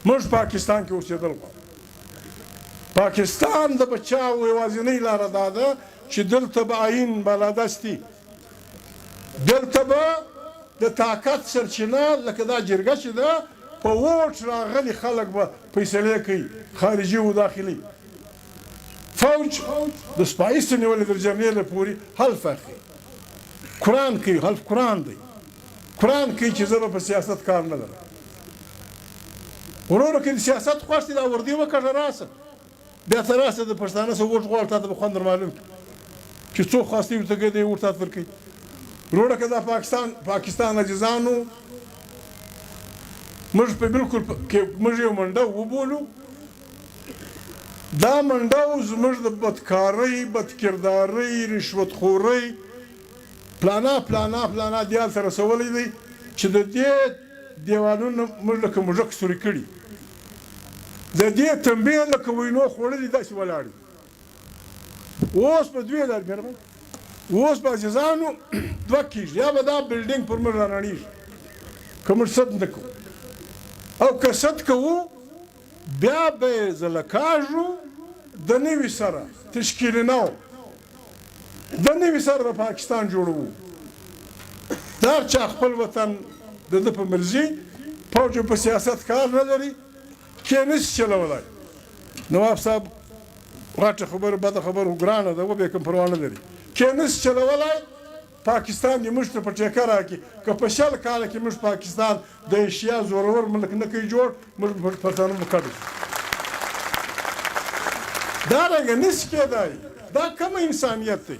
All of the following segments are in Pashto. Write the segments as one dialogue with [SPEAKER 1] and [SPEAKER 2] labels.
[SPEAKER 1] موږ پاکستان کې اوسېدل غواړو. پاکستان د بچاو یوازینۍ لاره دا ده چې دلته به آئین بالادستي، دلته به د طاقت سرچینه لکه دا جرګه چې ده په ووټ راغلي خلک به فیصلې کوي، خارجي او داخلي. فوج د سپایس څخه نیولې تر جرنیله پورې حلف اخلي، قرآن کوي، حلف قرآن دی، قرآن کوي چې زه به په سیاست کار نه لرم. وروره که دې سیاست خوښ دی دا وردی وکړه راسه بیا ته راسه د پښتانه څخه ووټ غواړه تاته به خوند در معلوم کړي چې څوک خواستې ورته کوي دی ووټ تاته درکوي. وروره که دا پاکستان پاکستان عزیزانو موږ په بالکل کې موږ یو منډه وبولو، دا منډه زموږ د بدکارۍ، بدکردارۍ، رشوتخورۍ پلانا پلانا پلانا دیال ته رسولی دی چې د دې دیوالونه موږ لکه موږک سوري کړي، د دې تنبې لکه وینو خوړلي داسې ولاړ دي. اوس به دوې لارې مهرباني اوس به عزیزانو دوه کېږي، یا به دا بلډینګ پر موږ رانړېږي که موږ سد نه کوو، او که سد کوو بیا به یې ځله کاږو د نوي سره تشکیل نو، د نوي سره به پاکستان جوړوو. د هر چا خپل وطن د ده په مرضي، پوج په سیاست کار نه لري، کې نه شي چلولای. نواب صاحب غټه خبره بده خبره خو ګرانه ده، وبې کوم پروا نه لري، کې نه شي چلولای. پاکستان دې موږ ته په ټیکه راکړي، که په 20 کاله کې موږ پاکستان د ایشیا زورور ملک نه کوي جوړ، موږ به پښتانه به کډه شو. دا رنګه نه شي کېدای، دا کوم انسانیت دی؟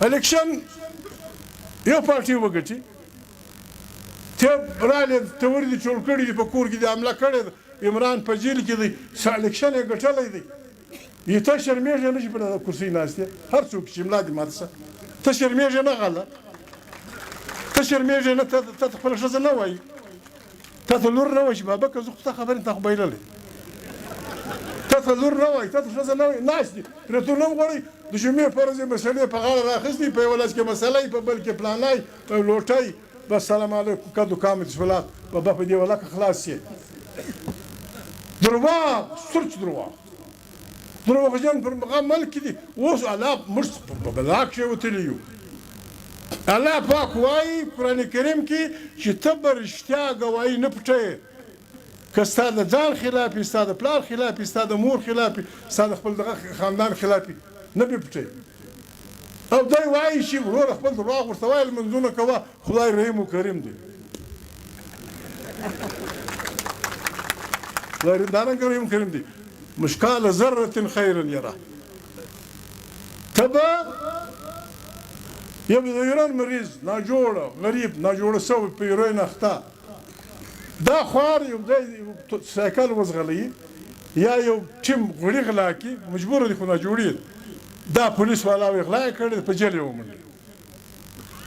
[SPEAKER 1] الیکشن یو پارټي وګټي، ته رالې تور دې ټول کړي دي، په کور کې دې حمله کړې ده، عمران په جیل کې دی، الیکشن یې ګټلی دی، ای ته شرمېږې نه چې پر دغه کرسۍ ناست یې؟ هر څوک چې ملا دې ماته شه، ته شرمېږې نه غله، ته شرمېږې نه، ته ته خپله ښځه نه وایي، تا ته لور نه وایي چې بابکه زه خو ستا خبر یم، تا خو بایللی، تا ته لور نه وایي، تا ته ښځه نه وایي، ناست دي پرېتو نه غواړي، د جمعې په ورځ یې مسلې په غاړه راخیستي، په یوه لاس کې مسله په بل کې پلانی لوټی، بس سلام علیکم قد قامت الصلاة، بابا په دې ولکه خلاص شي. درواغ، سرچ درواغ، دروغجن پر هغه ملک دي. اوس الله موږ په بلا کښې وتلي یو. الله پاک وایي قرآن کریم کې چې ته به رښتیا ګواهي نه پټوې، که ستا د ځان خلاف وي، ستا د پلار خلاف وي، ستا د مور خلاف وي، ستا د خپل دغه خاندان خلاف وي، نه به پټوې. او دی وایي چې وروره خپل درواغ ورته وایه، لمونځونه کوه، خدای رحیم و کریم دی. خدای دا رنګه رحیم کریم دی. مشکال ذره خیرا یره، ته به یو د ایران مریض ناجوړه غریب ناجوړه سوی په هیروین اخته دا خوار یو ځای سایکل وځغلوي یا یو ټیم غوړي غلا کړي، مجبور دی خو ناجوړي دا پولیس والا وي غلا یې کړې په جیل یې ومنډي،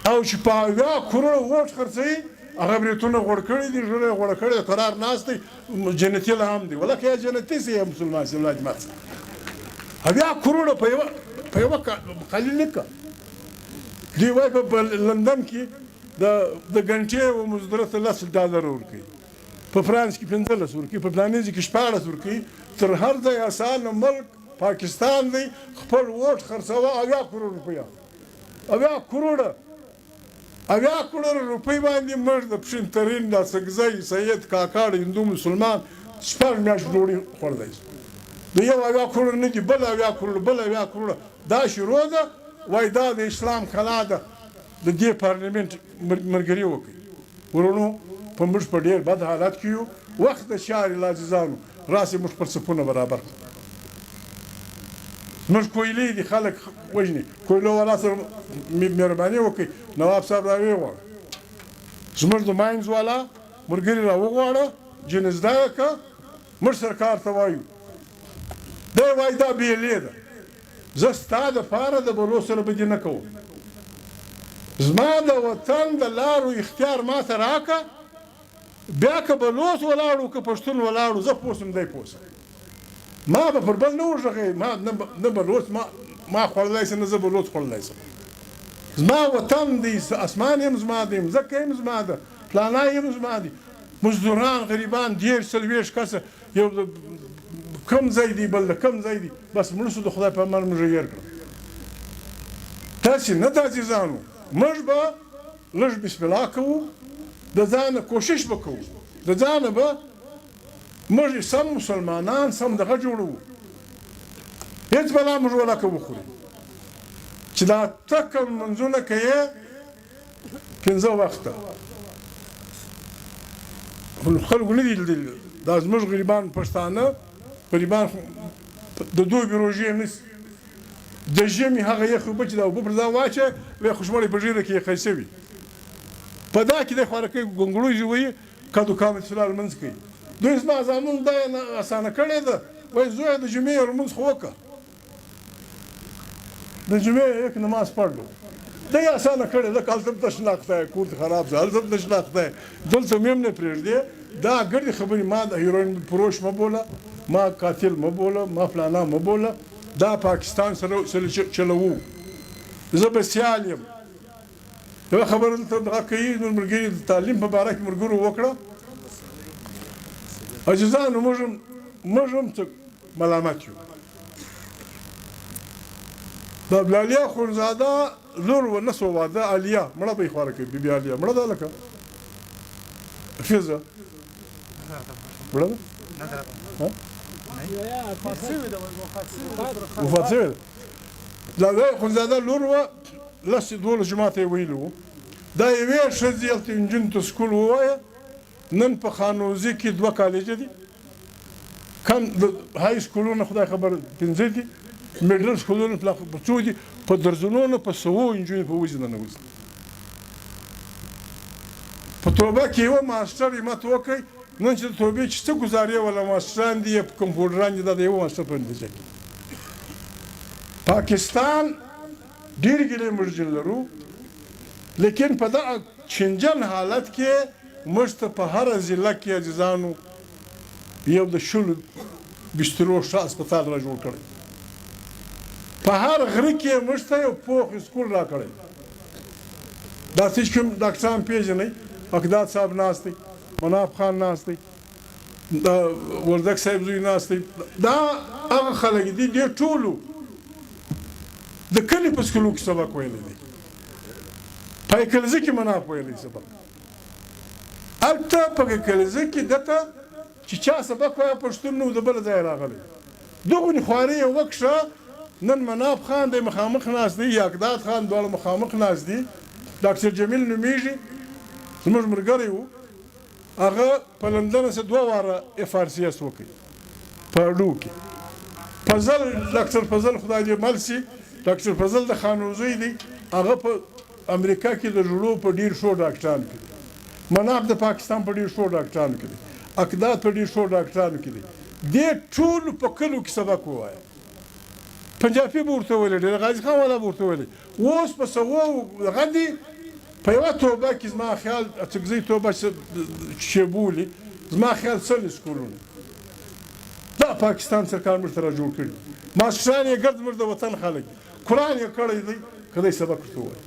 [SPEAKER 1] او چې په 70 کروړه ووټ خرڅوي هغه برېتونه غوړ کړي دي، ږیره یې غوړه کړې ده، قرار ناست دی، جنتي لا هم دی، ولکه یا جنتي سي یا مسلمان سي، ملا دې مات سه. 70 کروړه په یوه خالي لیکه. دوی وایي په لندن کې د ګنټې یوه مزدوره ته 10 ډالر ورکوي، په فرانس کې 15 ورکوي، په فلاني ځای کې 16 ورکوي. تر هر ځای اسانه ملک پاکستان دی، خپل ووټ خرڅوه 70 کروړ روپۍ اخلي. 70 کروړه، 70 کروړه روپۍ باندې موږ د پښین ترین، اڅکزی، سید، کاکاړ، هندو، مسلمان شپږ میاشتې ډوډۍ خوړلی شو. د یو 70 کروړه نه دي، بل 70 کروړه، بل 70 کروړه. دا شروع ده، وایي دا د اسلام کلا ده، د دې پارلیمنټ ملګري وکړي. وروڼو په موږ په ډېر بد حالت کې یو، وخت د چارې له عزیزانو راسئ موږ خپل صفونه برابر کړو. موږ کویلې دي، خلک وژني، کویلو والا سره مهرباني وکړئ، نواب صاحب را ویې غواړه، زموږ د ماینز والا ملګري را وغواړه، جنزده یې که موږ سرکار ته وایو، دی وایي دا بیلې ده، زه ستا دپاره د بلو سره بدي نه کوم، زما د وطن د لارو اختیار ما ته راکه، بیا که بلوڅ ولاړو که پښتون ولاړو زه پوه شم دی پوه شم، ما به پر بل نه وږغوي، ما نه بلوڅ ما خوړلی شم نه زه بلوڅ خوړلی شم، زما وطن دی، اسمان هم زما دی، مځکه هم زما ده، پلانای هم زما دی. مزدوران غریبان 30 40 کسه، یو د کوم ځای دی، بل د کوم ځای دی، بس مړه شو. د خدای په امان موږ هېر کړه. تاسې نه د عزیزانو، موږ به لږ بسم الله کوو، د ځانه کوشش به کوو، د ځانه به موږ سم مسلمانان سم دغه جوړوو. هېڅ بلا موږ ولاکه وخوري چې دا تکه لمونځونه کوې 5 وخته، خلکو نه دي لیدلي. دا زموږ غریبان پښتانه غریبان د دوبي روژې نیسي، د ژمي هغه یخ اوبه چې دا اوبه پر ځان واچوي، وایي خوشمړی په ږیره کې یخی شوي. په دا کې د خوارکۍ ګنګړوزي وایي قد قامت الصلاة لمونځ کوي. دوی زما زامن دا یې اسانه کړې ده، وایي زویه د جمعې یو لمونځ خو وکړه، د جمعې یک نماز پړلو. دا یې اسانه کړې ده، هلته هم تشناخته دی، کور دې خراب شه، هلته هم تشناخته دی، دلته مې هم نه پرېږدې. دا ګردې خبرې ما د هیروین فروش مه بوله، ما قاتل مه بوله، ما فلانا مه بوله. دا پاکستان سره چلوو، زه به سیال یم. یوه خبره دلته دغه کوي نور ملګري د تعلیم په باره کې ملګرو وکړه. عزیزانو، موږ هم څه ملامت یو. د عبدالعلي اخوندزاده لور و نه سوه واده، عالیه مړه به یې خواره کوي، بي بي عالیه مړه ده، لکه فیزه مړه ده، وفات شوې ده. د عبدالعلي اخوندزاده لور وه، 10 12 جوماته یې ویلي وو. دا یوې ښځې هلته نجونو ته سکول ووایه. نن په خانوزي کې 2 کالجه دي، کم د های سکولونه خدای خبر 5 دي، میډل سکولونه په څو دي، په درځنونو په سوو نجونې په وځي ننوځي. په توبه کې یوه ماسټر همت وکړي، نن چې د توبې چې څه ګزارې ولا ماسټران دي یا کمپوډران دي، دا د یوه ماسټر په نتیجه کې. پاکستان ډېر ګیلې موږ لرو، لیکن په دغه چنجن حالت کې موږ ته په هره ضلع کې عزیزانو یو د 20 بسترو ښه هسپتال را جوړ کړی، په هر غره کې موږ ته یو پوخ سکول را کړی. دا څه چې کوم ډاکټران پېژنئ، اقداد صاحب ناست دی، مناف خان ناست دی، دا وردک صاحب زوی ناست دی، دا هغه خلک دي دې ټولو د کلي په سکولو کې سبق ویلی دی. په کلزه کې مناف ویلی سبق، هلته په کلزه کې ده ته چې چا سبق وایه پښتون نه و، د بله ځایه راغلی. دغونې خواري یې وکښه. نن مناف خان دی مخامخ ناست دی، یا اقداد خان دواړه مخامخ ناست دي. ډاکټر جمیل نومېږي، زموږ ملګری و، هغه په لندن سره 2 واره اف آر سي اس وکړ په اډو کې. فضل، ډاکټر فضل خدای دې مل شي، ډاکټر فضل د خانوزوی دی، هغه په امریکا کې د زړو په ډېر ښو ډاکټرانو کې دی. مناف د پاکستان په ډېر ښو ډاکټرانو کې دی، اقداد په ډېر ښو ډاکټرانو کې دی. دې ټولو په کلو کې سبق ووایه. پنجابي به ورته ویلې، ډېره غازي خان والا به ورته ویلې. اوس په سوو دغه دي، په یوه توبه کې زما خیال اڅکزۍ توبه چې بولي، زما خیال 100 سکولونه دا پاکستان سرکار موږ ته را جوړ کړي. ماسټران یې ګرد موږ د وطن خلک دي، قرآن یې کړی دی، که دی سبق ورته ووایي.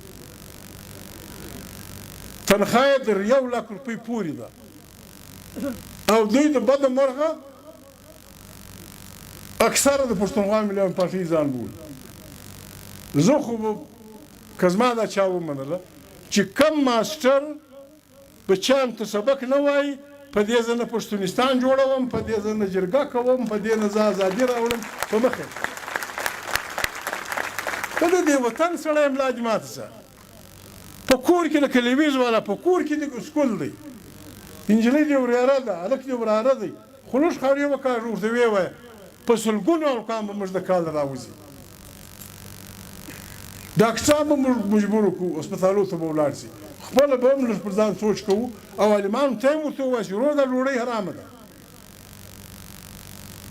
[SPEAKER 1] تنخوا یې تر 1 لک روپۍ پورې ده، او دوی د بده مرغه اکثره د پښتونخوا ملي پارټۍ ځان بولي. زه خو به که زما دا چا ومنله چې کم ماسټر بچیانو ته سبق نه وایي، په دې زه نه پښتونستان جوړوم، په دې زه نه جرګه کوم، په دې نه زه ازادي راوړم، په مخه ته د دې وطن سړی ملا دې ماته شه. په کور کې لکه لیویز والا په کور کې د سکول دی، نجلۍ دې ورېره ده، هلک دې وراره دی، خو لږ خاورې وکاږه ورته ویې وایه، په سلګونو هلکان به موږ د کاله راوځي. ډاکټران به موږ مجبور کړو هسپتالو ته به ولاړ شي، خپله به هم لږ پر ځان سوچ کوو، او عالمانو ته هم ورته ووایو چې وروره دا ډوډۍ حرامه ده.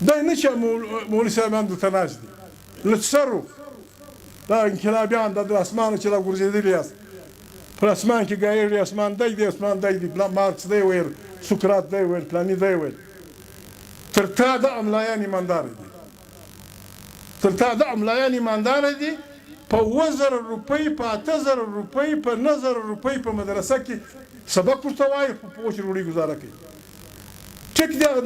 [SPEAKER 1] دی نه چې مولوي صاحبان دلته ناست دي له سرو دا انقلابیان دا د اسمانه چې راغورځېدلي یاست، پر اسمان کې ګایږي، اسمان دی دی، اسمان دی دی، مارکس دی ویل، سقراط دی ویل، فلاني دی ویل. تر تا د املایان ایماندار دي، تر تا د املایان ایماندار دي. په 7000 روپۍ، په 8000 روپۍ، په 9000 روپۍ په مدرسه کې سبق ورته وایي، په وچې ډوډۍ ګزاره کوي. ټیک دی، هغه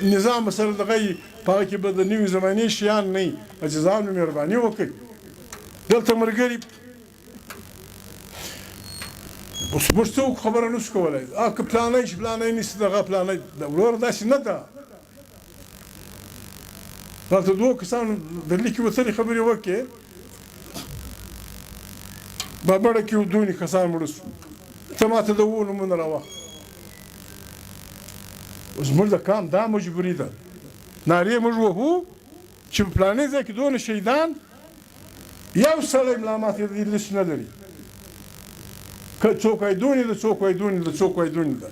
[SPEAKER 1] نظام به سره دغه وي، په هغه کې به د نوې زمانې شیان نه وي. عزیزانو مهرباني وکړئ، دلته ملګري اوس موږ څه وکړو، خبره نه شو کولی. که پلانی چې پلانی نیسي دغه پلانی، وروره داسې نه ده. دلته دوو کسانو د لیکې وتلې خبرې وکړې، بابړه کې دونې کسان مړه شو، ته ماته د اوو نومونه راواخله. اوس موږ د کام دا مجبوري ده، نارې موږ وهو چې په پلاني ځای کې دونه شهیدان، یو سړی ملا ماتې د دې لیست نه لري، که څوک وایي دونې ده، څوک وایي دونې ده، څوک وایي دونې ده.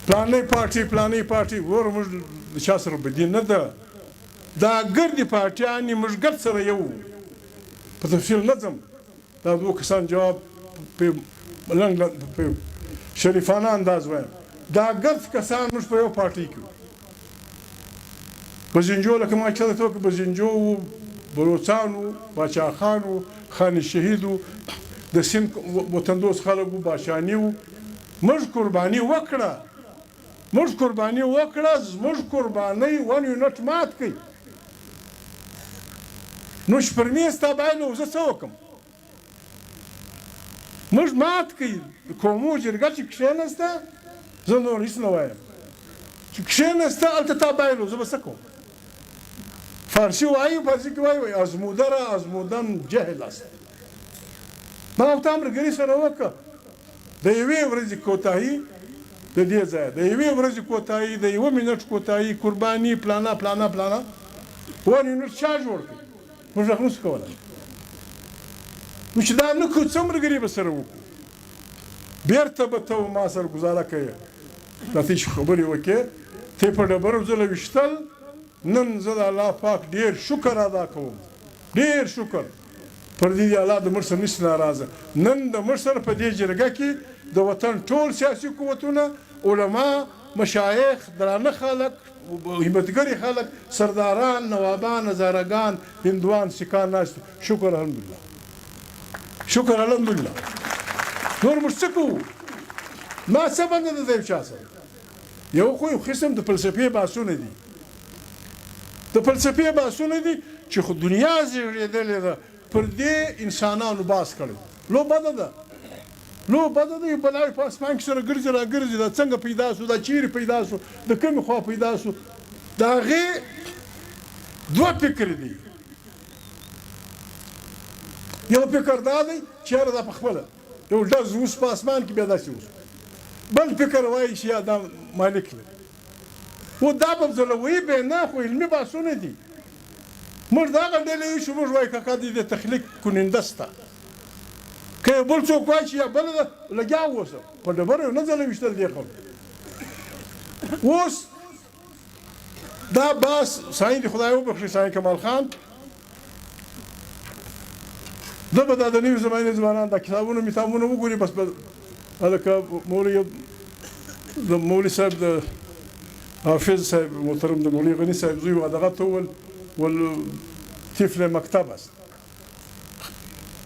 [SPEAKER 1] پلانۍ پارټي پلانۍ پارټي، وروره موږ د چا سره بدي نه ده، دا ګردې پارټیانې موږ ګرد سره یو، په تفصیل نه ځم. دا دوو کسان جواب په لنډ په شریفانه انداز وایم، دا ګرد کسان موږ په یو پارټۍ کې وو. بزنجو لکه ما چې درته وکړه، بزنجو وو، بلوڅان وو، باچا خان وو، خان شهید وو، د سیند وطندوست خلک وو، باشاني وو. موږ قرباني وکړه، موږ قرباني وکړه، زموږ قربانۍ ون یونټ مات کړ. نو چې پر مېز تا بایلو، زه څه وکړم؟ موږ مات کړ. قومو جرګه چې کښېنسته، زه نور هېڅ نه وایم، چې کښېنسته هلته تا بایلو، زه به څه کوم؟ فارسي وایي، فارسي کې وایي، ازموده را ازمودن جهل است. ما او تا ملګري سره وکړه، د یوې ورځې کوتاهي د دې ځایه، د یوې ورځې کوتاهي، د یوه منټ کوتاهي، قرباني پلانا پلانا پلانا، ون یونټ چا جوړ کړ؟ موږ هغه نشو کولی. نو چې دا نه کړو، څه ملګري به سره وکړو؟ بېرته به ته ما سره ګزاره کوې، دا ته چې خبرې وکړې، ته په ډبرو ځله ویشتل. نن زه د الله پاک ډېر شکر ادا کوم، ډېر شکر پر دې دی، الله د موږ سره نشي ناراضه. نن د موږ سره په دې جرګه کې د وطن ټول سیاسي قوتونه، علما، مشایخ، درانه خلک، همتګري خلک، سرداران، نوابان، هزارهګان، هندوان، سیکان ناست دي. شکر الحمدلله، شکر الحمدلله. نور موږ څه کوو؟ ما څه بنده ده د یو چا سره؟ یو خو یو قسم د فلسفې بحثونه دي، د فلسفې بحثونه دي چې خو دنیا زېږېدلې ده پر دې انسانانو باس کړی. لو بده ده، لو بده ده، یو بلاوی په اسمان کې سره ګرځي را ګرځي، دا څنګه پیدا سو، دا چیرې پیدا سو، د کومې خوا پیدا سو؟ د هغې دوه فکر دي. یو فکر دا دی چې یاره دا په خپله یو ډز اوس په اسمان کې بیا داسې اوس، بل فکر وایي چې یا دا مالک لري، و دا به ځلوي به نه، خو علمي بحثونه دي. موږ د هغه ډلې یو چې موږ وایو کاکا د دې تخلیق کننده سته، که یو بل څوک وایي چې یا بله ده، لګیا اوسه په ډبرو یې نه ځله ویشتل دې خلکو. اوس دا باس سائیں دې خدای وبخښي، سائیں کمال خان ده به دا د نوې زمانې ځوانان دا کتابونه میتابونه وګوري، بس به هلکه مولوي د مولوي صاحب د حافظ صاحب محترم د مولوي غني صاحب زوی و، دغه ته ول ول طفل مکتب است.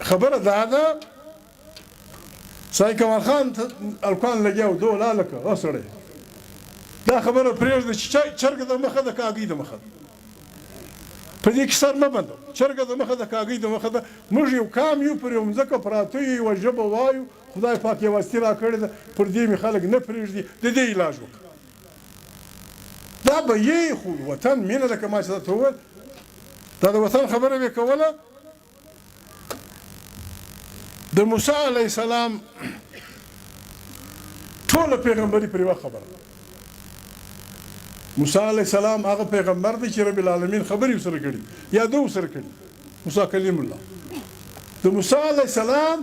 [SPEAKER 1] خبره دا ده سای کمال خان الکان لګیا و، دوه لالکه او سړی دا خبره پرېږده چې چرګه د مخه ده کاږۍ د مخه ده، په دې کې سر مه بندو. چرګه د مخه ده کاږۍ د مخه ده. موږ یو کام یو، پر یو مځکه پراته یو، یوه ژبه وایو، خدای پاک یوه هستي راکړې ده، پر دې مې خلک نه پرېږدي، د دې علاج وکړه. دا به یې خو وطن مینه، لکه ما چې درته وویل، دا د وطن خبره مې کوله. د موسی علیه السلام ټوله پیغمبري پر یوه خبره. موسی علیه السلام هغه پیغمبر دی چې رب العالمین خبرې ورسره کړي یا ده ورسره کړي، موسی کلیم الله. د موسی علیه السلام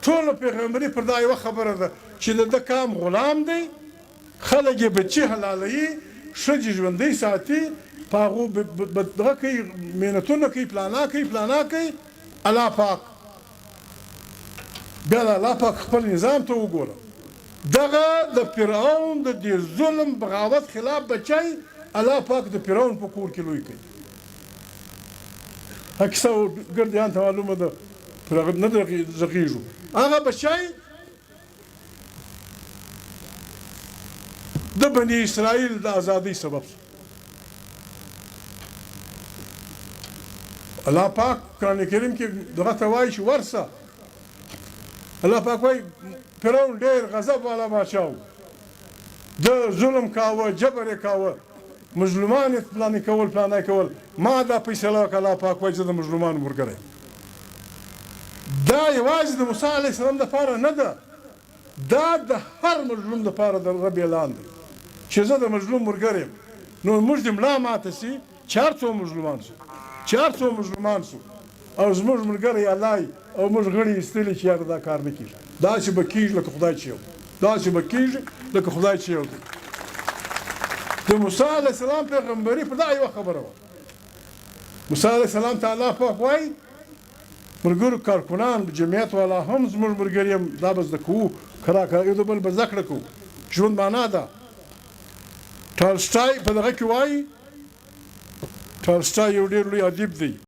[SPEAKER 1] ټوله پیغمبري پر دا یوه خبره ده چې د ده کام غلام دی، خلک یې بچي حلالوي، ښځې ژوندۍ ساتي، په هغو دغه کوي، محنتونه کوي، پلانا کوي، پلانا کوي. الله پاک بیا د الله پاک خپل نظام ته وګوره، دغه د فرعون د دې ظلم بغاوت خلاف بچی الله پاک د فرعون په کور کې لوی کوي. کیسه ګردیان ته معلومه ده، پر هغه نه ځغېږو. هغه بچی د بني اسرائیل د ازادۍ سبب شو. الله پاک قرآن کریم کې دغه ته وایي چې ورسه. الله پاک وایي فرعون ډېر غضب والا بادشاه و، ده ظلم کاوه، جبر یې کاوه، مظلومان یې پلانې کول، پلانې کول. ما دا فیصله وکړه. الله پاک وایي زه د مظلومانو ملګری یم. دا یوازې د موسی علیه السلام دپاره نه ده، دا د هر مظلوم دپاره د رب اعلان دی چې زه د مظلوم ملګری یم. نو موږ دې ملا ماته شي چې هر څو مظلومان شو، چې هر څو مظلومان شو او زموږ ملګری الله وي او موږ غړي ایستلي چې یاره دا کار نه کېږي، داسې به کېږي لکه خدای چې یو دی، داسې به کېږي لکه خدای چې یو دی. د موسی علیه السلام پیغمبري په دا یوه خبره وه. موسی علیه السلام ته الله پاک وایي ملګرو کارکنان جمعیت والا هم زموږ ملګري هم دا به زده کوو، کرا کرا یو د بل به زده کړه کوو. ژوند معنا ده. ټالسټای په دغه کې وایي، ټالسټای یو ډېر لوی ادیب دی.